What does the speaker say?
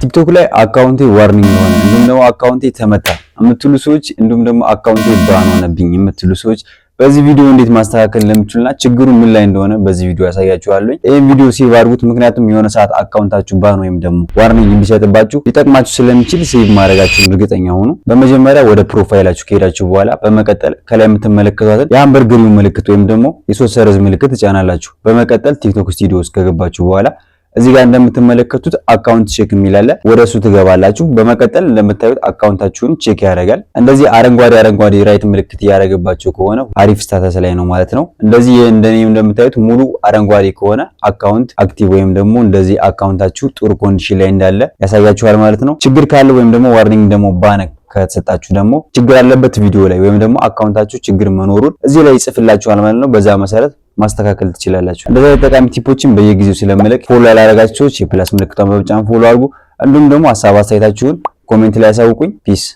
ቲክቶክ ላይ account ኤ warning ሆነ፣ እንዲሁም ደግሞ account ኤ ተመታ የምትሉ ሰዎች፣ እንዲሁም ደግሞ account ኤ ban ሆነብኝ የምትሉ ሰዎች በዚህ ቪዲዮ እንዴት ማስተካከል እንደምትችሉና ችግሩ ምን ላይ እንደሆነ በዚህ ቪዲዮ ያሳያችኋለሁ። ይህን ቪዲዮ save አድርጉት፣ ምክንያቱም የሆነ ሰዓት account ኣችሁ ban ወይም ደግሞ warning ቢሰጥባችሁ ሊጠቅማችሁ ስለሚችል save ማድረጋችሁን እርግጠኛ ሁኑ። በመጀመሪያ ወደ profile ኣችሁ ከሄዳችሁ በኋላ በመቀጠል ከላይ የምትመለከቷትን የሃምበርገር ምልክት ወይም ደግሞ የሶስት ሰረዝ ምልክት ትጫናላችሁ። በመቀጠል ቲክቶክ ስቱዲዮ ውስጥ ከገባችሁ በኋላ እዚህ ጋር እንደምትመለከቱት account check የሚል አለ። ወደ እሱ ትገባላችሁ። በመቀጠል እንደምታዩት account ኣችሁን check ያደርጋል። እንደዚህ አረንጓዴ አረንጓዴ right ምልክት እያደረገባችሁ ከሆነ አሪፍ status ላይ ነው ማለት ነው። እንደዚህ እንደኔ እንደምታዩት ሙሉ አረንጓዴ ከሆነ account active ወይም ደግሞ እንደዚህ account ኣችሁ ጥሩ condition ላይ እንዳለ ያሳያችኋል ማለት ነው። ችግር ካለ ወይም ደግሞ warning ደግሞ ban ከተሰጣችሁ ደግሞ ችግር ያለበት ቪዲዮ ላይ ወይም ደግሞ account ኣችሁ ችግር መኖሩን እዚህ ላይ ይጽፍላችኋል ማለት ነው። በዛ መሰረት ማስተካከል ትችላላችሁ። እንደዚህ አይነት ጠቃሚ tip ኦችን በየጊዜው ስለምለቅ follow ያላረጋችሁ ሰዎች የ plus ምልክቷን በመጫን follow አድርጉ። እንዲሁም ደግሞ ሀሳብ አስተያየታችሁን comment ላይ ያሳውቁኝ። Peace.